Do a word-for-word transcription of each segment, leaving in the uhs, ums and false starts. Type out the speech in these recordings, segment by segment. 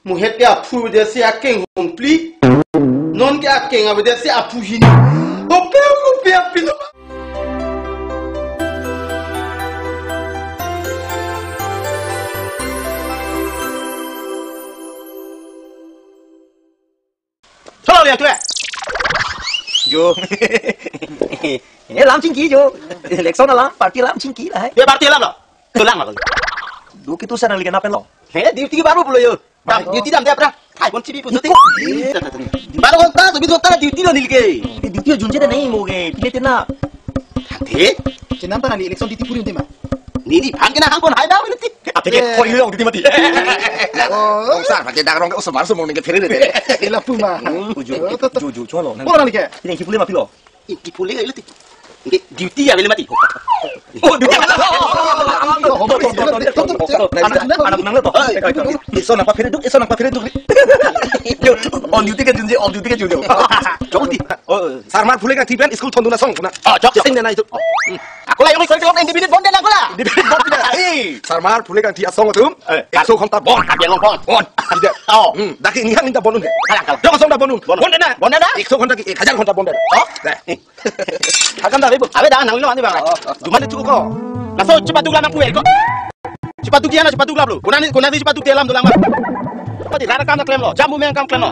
Muhet ke aphu avedet si akeng hongpli. Non ke akeng avedet si aphu hini. Ope ope apino. Hello, liang tu, eh? Jo. Eh, lam chingki jo. Election alam, party alam chingki lahai. Ye party alam lo. Tulang lo. Do kitu sana lagi napen lo. He, duty baru pulo jo. Duty dam dia pra. Thai pon chibi pun duty. Baru kota, tapi kota duty lo nilke. Duty junje de nahi moge. Pile tena. Ante? Chenam ta neli election duty puri untima. Neli phan kena hang pon hai ba neli. Ate ke koi long duty mati. Oh. Ong sar pakai dak rong ke osomar somong ningke phere de. Ela puma. Uju. Uju, uju, cholo. Pura neli ke. Ini kipule mati lo. Ini kipule ngai lo ti. Nge duty ya beli mati. Oh, duty. Anak nang lo to. Ison apa phere duk, ison apa phere duk. Yo, on duty ke junje, on duty ke junje. Jok ti. Oh, Sarmar phule kangthi pen school thondun asong puna. Oh, jok, jok. Sing na itu. Ako la yung school independent bond na ako la. Independent bond na. Hey, Sarmar phule kangthi asong atum. Eh, ekso ghonta bond. Tapi yang bond. Bond. Tidak. Oh. Hmm, dak ke nihang inta bond un. Kalang, kalang. Dong asong ta bond un. Bond. Bond na. Bond na? Ekso ghonta ke ek hajar ghonta bond. Oh. Nah. Hakam ta ave bu. Ave da nang lo ani ba. Oh, oh. Duman tu ko. Laso chepaduk lam aku ko. Chepaduk dia na chepaduk lam lo. Kona ni, kona ni chepaduk dia lam dolang ma. Pati rara kam klem lo. Jam bu meng kam klem lo.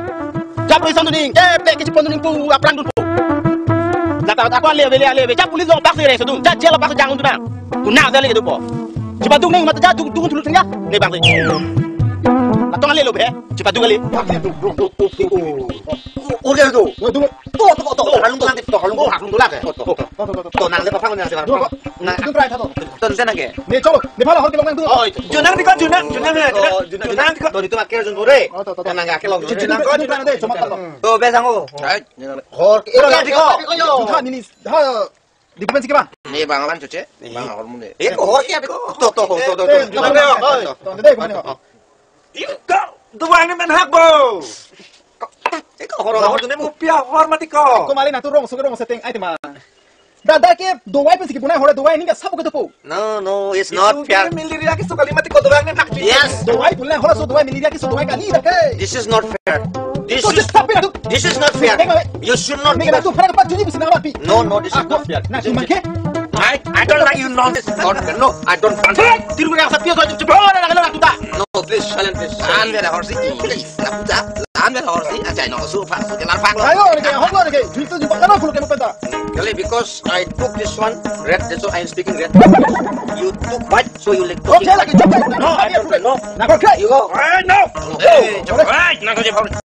Jam police tu ning. Eh, pe ke chepon ning pu aplang dun pu. Lata aku ale ave le ale ave. Jam police lo pak se re so dun. Jam jail lo pak jang dun na. Kona ale ke du po. Chepaduk ning mata jam dun dun thulu tengah. Ne bang se. Atong ale lo be. Chepaduk ale. Ur ke tu. Waduh. To, to, to, to, halung dolang, to, halung dolang. To, to, to. To, to, to, to. To, nang le papang nang le papang. Dua, dua. Nang. Itu try satu. To, nang sana ke? Ni, cholo. Ni pala hor ke long nang tu. Oh, junang di ko, junang, junang ya, junang. Oh, junang, junang di ko. To, itu makai jun bore. Oh, to, to, to. Nang ke long. Junang, junang, junang, junang, cuma kalau. To, be sango. Hai. Hor ke, hor ke di ko. Juta ni, ni. Ha. Di pensi ke bang? Ni bang awan cuce. Bang hor mun de. Eh, ko hor ke ko. To, to, to, to, to. Eh, to, to, to, to. Iko, duang ni men hak bo. Iko hor, hor, ne mu pia hor mati ko. Ko mali na tu rong so rong seteng ai tema. Dada ke dawai pensi ke punai hor dawai ni ka sabo ke tu po. No, no, it's not fair. Itu malaria ke so kali mati ko duang ni hak. Yes. Dawai punai hor so dawai malaria ke so dawai kali dak ke. This is not fair. This is, this is not fair. You should not give us. No, no, this is not fair. Na tu man ke? I, I don't like you nonsense. No, no, I don't want. Tiru na sa pia so. No, please, silent, please. Lan ber horsi, please. Laputa, lan ber horsi. Ajai no so far so kelar fak. Ayo, ni ke, hok lo ni ke. Itu juga kan aku ke penta. Kali, because I took this one red, that's why I'm speaking red. You took white, so you like talking. Okay, lagi coba. No, I don't, no. Na ko ke? You go. Eh, no. Hey, hey, na ko je.